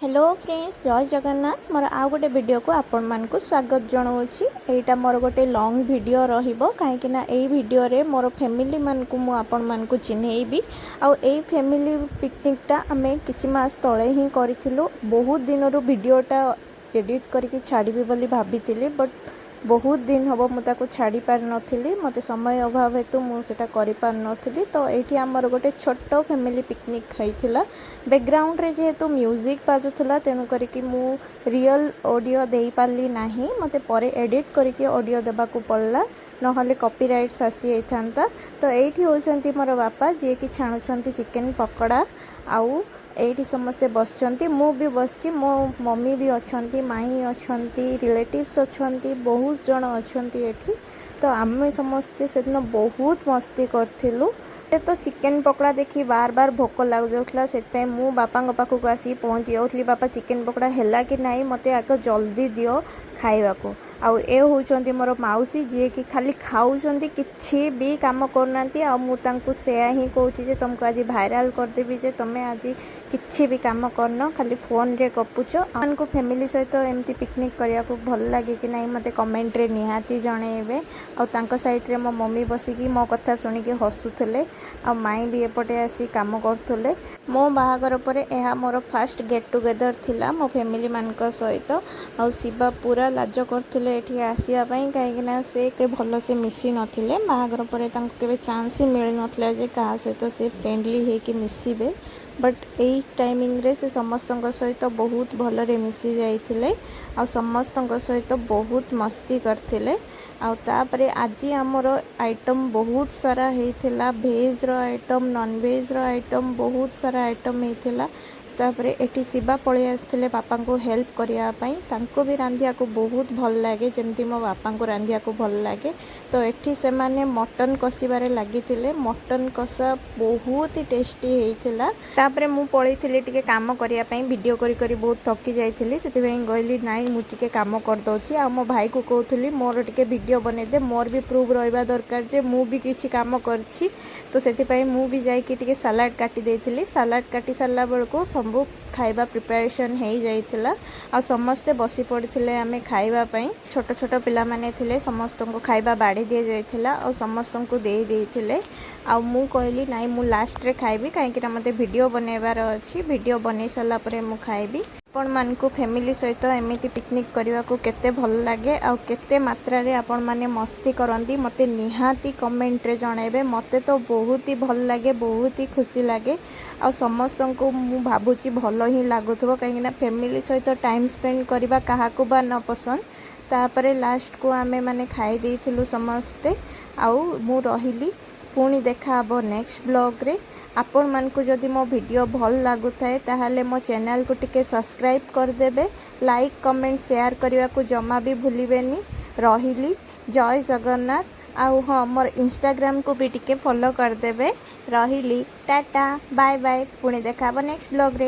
Hello friends, ଜୟ ଜଗନ୍ନାଥ। ମୋର ଆଉ ଗୋଟେ ଭିଡ଼ିଓକୁ ଆପଣମାନଙ୍କୁ ସ୍ୱାଗତ ଜଣାଉଛି। ଏଇଟା ମୋର ଗୋଟେ ଲଙ୍ଗ୍ ଭିଡ଼ିଓ ରହିବ, କାହିଁକିନା ଏଇ ଭିଡ଼ିଓରେ ମୋର ଫ୍ୟାମିଲିମାନଙ୍କୁ ମୁଁ ଆପଣମାନଙ୍କୁ ଚିହ୍ନେଇବି। ଆଉ ଏଇ ଫ୍ୟାମିଲି ପିକନିକ୍ଟା ଆମେ କିଛି ମାସ ତଳେ ହିଁ କରିଥିଲୁ। ବହୁତ ଦିନରୁ ଭିଡ଼ିଓଟା ଏଡ଼ିଟ୍ କରିକି ଛାଡ଼ିବି ବୋଲି ଭାବିଥିଲି, ବଟ୍ ବହୁତ ଦିନ ହେବ ମୁଁ ତାକୁ ଛାଡ଼ି ପାରିନଥିଲି। ମୋତେ ସମୟ ଅଭାବ ହେତୁ ମୁଁ ସେଇଟା କରିପାରିନଥିଲି। ତ ଏଇଠି ଆମର ଗୋଟେ ଛୋଟ ଫ୍ୟାମିଲି ପିକନିକ୍ ହେଇଥିଲା। ବ୍ୟାକଗ୍ରାଉଣ୍ଡରେ ଯେହେତୁ ମ୍ୟୁଜିକ୍ ବାଜୁଥିଲା, ତେଣୁ କରିକି ମୁଁ ରିଅଲ୍ ଅଡ଼ିଓ ଦେଇପାରିଲି ନାହିଁ। ମୋତେ ପରେ ଏଡ଼ିଟ୍ କରିକି ଅଡ଼ିଓ ଦେବାକୁ ପଡ଼ିଲା, ନହେଲେ କପିରାଇଟ୍ସ ଆସିଯାଇଥାନ୍ତା। ତ ଏଇଠି ହେଉଛନ୍ତି ମୋର ବାପା, ଯିଏକି ଛାଣୁଛନ୍ତି ଚିକେନ୍ ପକୋଡ଼ା। ଆଉ ଏଇଠି ସମସ୍ତେ ବସିଛନ୍ତି, ମୁଁ ବି ବସିଛି, ମୋ ମମି ବି ଅଛନ୍ତି, ମାଇଁ ଅଛନ୍ତି, ରିଲେଟିଭ୍ସ ଅଛନ୍ତି, ବହୁତ ଜଣ ଅଛନ୍ତି ଏଠି। ତ ଆମେ ସମସ୍ତେ ସେଦିନ ବହୁତ ମସ୍ତି କରିଥିଲୁ। ମୋତେ ତ ଚିକେନ୍ ପକୋଡ଼ା ଦେଖି ବାର ବାର ଭୋକ ଲାଗୁଯାଉଥିଲା। ସେଥିପାଇଁ ମୁଁ ବାପାଙ୍କ ପାଖକୁ ଆସିକି ପହଞ୍ଚି ଯାଉଥିଲି, "ବାପା, ଚିକେନ୍ ପକୋଡ଼ା ହେଲା କି ନାହିଁ? ମୋତେ ଆଗ ଜଲ୍ଦି ଦିଅ ଖାଇବାକୁ।" ଆଉ ଏ ହେଉଛନ୍ତି ମୋର ମାଉସୀ, ଯିଏକି ଖାଲି ଖାଉଛନ୍ତି, କିଛି ବି କାମ କରୁନାହାନ୍ତି। ଆଉ ମୁଁ ତାଙ୍କୁ ସେୟା ହିଁ କହୁଛି ଯେ ତୁମକୁ ଆଜି ଭାଇରାଲ୍ କରିଦେବି ଯେ ତୁମେ ଆଜି କିଛି ବି କାମ କରିନ, ଖାଲି ଫୋନ୍ରେ ଗପୁଛ। ଆମମାନଙ୍କୁ ଫ୍ୟାମିଲି ସହିତ ଏମିତି ପିକନିକ୍ କରିବାକୁ ଭଲ ଲାଗେ କି ନାହିଁ, ମୋତେ କମେଣ୍ଟରେ ନିହାତି ଜଣେଇବେ। ଆଉ ତାଙ୍କ ସାଇଡ଼୍ରେ ମୋ ମମି ବସିକି ମୋ କଥା ଶୁଣିକି ହସୁଥିଲେ ଆଉ ମାଇଁ ବି ଏପଟେ ଆସି କାମ କରୁଥିଲେ। ମୋ ବାହାଘର ପରେ ଏହା ମୋର ଫାଷ୍ଟ ଗେଟ୍ ଟୁଗେଦର୍ ଥିଲା ମୋ ଫ୍ୟାମିଲିମାନଙ୍କ ସହିତ। ଆଉ ଶିବା ପୁରା ଲାଜ କରୁଥିଲେ ଏଠି ଆସିବା ପାଇଁ, କାହିଁକିନା ସେ କେବେ ଭଲସେ ମିଶି ନଥିଲେ। ବାହାଘର ପରେ ତାଙ୍କୁ କେବେ ଚାନ୍ସ ହିଁ ମିଳିନଥିଲା ଯେ କାହା ସହିତ ସେ ଫ୍ରେଣ୍ଡଲି ହେଇକି ମିଶିବେ। ବଟ୍ ଏଇ ଟାଇମିଂରେ ସେ ସମସ୍ତଙ୍କ ସହିତ ବହୁତ ଭଲରେ ମିଶି ଯାଇଥିଲେ ଆଉ ସମସ୍ତଙ୍କ ସହିତ ବହୁତ ମସ୍ତି କରିଥିଲେ। ଆଉ ତାପରେ ଆଜି ଆମର ଆଇଟମ୍ ବହୁତ ସାରା ହେଇଥିଲା। ଭେଜ୍ର ଆଇଟମ୍, ନନଭେଜ୍ର ଆଇଟମ୍, ବହୁତ ସାରା ଆଇଟମ୍ ହେଇଥିଲା। ତାପରେ ଏଠି ଶିବା ପଳେଇ ଆସିଥିଲେ ବାପାଙ୍କୁ ହେଲ୍ପ କରିବା ପାଇଁ। ତାଙ୍କୁ ବି ରାନ୍ଧିବାକୁ ବହୁତ ଭଲ ଲାଗେ, ଯେମିତି ମୋ ବାପାଙ୍କୁ ରାନ୍ଧିବାକୁ ଭଲ ଲାଗେ। ତ ଏଠି ସେମାନେ ମଟନ୍ କଷିବାରେ ଲାଗିଥିଲେ। ମଟନ୍ କଷା ବହୁତ ହି ଟେଷ୍ଟି ହେଇଥିଲା। ତାପରେ ମୁଁ ପଳେଇଥିଲି ଟିକେ କାମ କରିବା ପାଇଁ। ଭିଡ଼ିଓ କରି କରି ବହୁତ ଥକି ଯାଇଥିଲି। ସେଥିପାଇଁ କହିଲି, ନାଇଁ, ମୁଁ ଟିକେ କାମ କରିଦେଉଛି। ଆଉ ମୋ ଭାଇକୁ କହୁଥିଲି, ମୋର ଟିକେ ଭିଡ଼ିଓ ବନେଇଦେ, ମୋର ବି ପ୍ରୁଫ୍ ରହିବା ଦରକାର ଯେ ମୁଁ ବି କିଛି କାମ କରିଛି। ତ ସେଥିପାଇଁ ମୁଁ ବି ଯାଇକି ଟିକେ ସାଲାଡ଼ କାଟି ଦେଇଥିଲି। ସାଲାଡ଼ କାଟି ସାରିଲା ବେଳକୁ ସବୁ ଖାଇବା ପ୍ରିପାରେସନ୍ ହେଇଯାଇଥିଲା ଆଉ ସମସ୍ତେ ବସି ପଡ଼ିଥିଲେ ଆମେ ଖାଇବା ପାଇଁ। ଛୋଟ ଛୋଟ ପିଲାମାନେ ଥିଲେ, ସମସ୍ତଙ୍କୁ ଖାଇବା ବାଢ଼ି ଦିଆଯାଇଥିଲା ଆଉ ସମସ୍ତଙ୍କୁ ଦେଇ ଦେଇଥିଲେ। ଆଉ ମୁଁ କହିଲି, ନାଇଁ, ମୁଁ ଲାଷ୍ଟରେ ଖାଇବି, କାହିଁକିନା ମୋତେ ଭିଡ଼ିଓ ବନେଇବାର ଅଛି। ଭିଡ଼ିଓ ବନେଇ ସାରିଲା ପରେ ମୁଁ ଖାଇବି। ଆପଣମାନଙ୍କୁ ଫ୍ୟାମିଲି ସହିତ ଏମିତି ପିକନିକ୍ କରିବାକୁ କେତେ ଭଲ ଲାଗେ ଆଉ କେତେ ମାତ୍ରାରେ ଆପଣମାନେ ମସ୍ତି କରନ୍ତି, ମୋତେ ନିହାତି କମେଣ୍ଟରେ ଜଣାଇବେ। ମୋତେ ତ ବହୁତ ହି ଭଲ ଲାଗେ, ବହୁତ ହି ଖୁସି ଲାଗେ। ଆଉ ସମସ୍ତଙ୍କୁ ମୁଁ ଭାବୁଛି ଭଲ ହିଁ ଲାଗୁଥିବ, କାହିଁକିନା ଫ୍ୟାମିଲି ସହିତ ଟାଇମ୍ ସ୍ପେଣ୍ଡ କରିବା କାହାକୁ ବା ନ ପସନ୍ଦ? ତାପରେ ଲାଷ୍ଟକୁ ଆମେ ମାନେ ଖାଇ ଦେଇଥିଲୁ ସମସ୍ତେ ଆଉ ମୁଁ ରହିଲି। ପୁଣି ଦେଖା ହେବ ନେକ୍ସଟ ବ୍ଲଗ୍ରେ। ଆପଣମାନଙ୍କୁ ଯଦି ମୋ ଭିଡ଼ିଓ ଭଲ ଲାଗୁଥାଏ, ତାହେଲେ ମୋ ଚ୍ୟାନେଲକୁ ଟିକେ ସବସ୍କ୍ରାଇବ୍ କରିଦେବେ। ଲାଇକ୍, କମେଣ୍ଟ, ସେୟାର କରିବାକୁ ଜମା ବି ଭୁଲିବେନି। ରହିଲି, ଜୟ ଜଗନ୍ନାଥ। ଆଉ ହଁ, ମୋର ଇନଷ୍ଟାଗ୍ରାମକୁ ବି ଟିକେ ଫଲୋ କରିଦେବେ। ରହିଲି, ଟାଟା, ବାଏ ବାଏ। ପୁଣି ଦେଖା ହେବ ନେକ୍ସଟ ବ୍ଲଗ୍ରେ।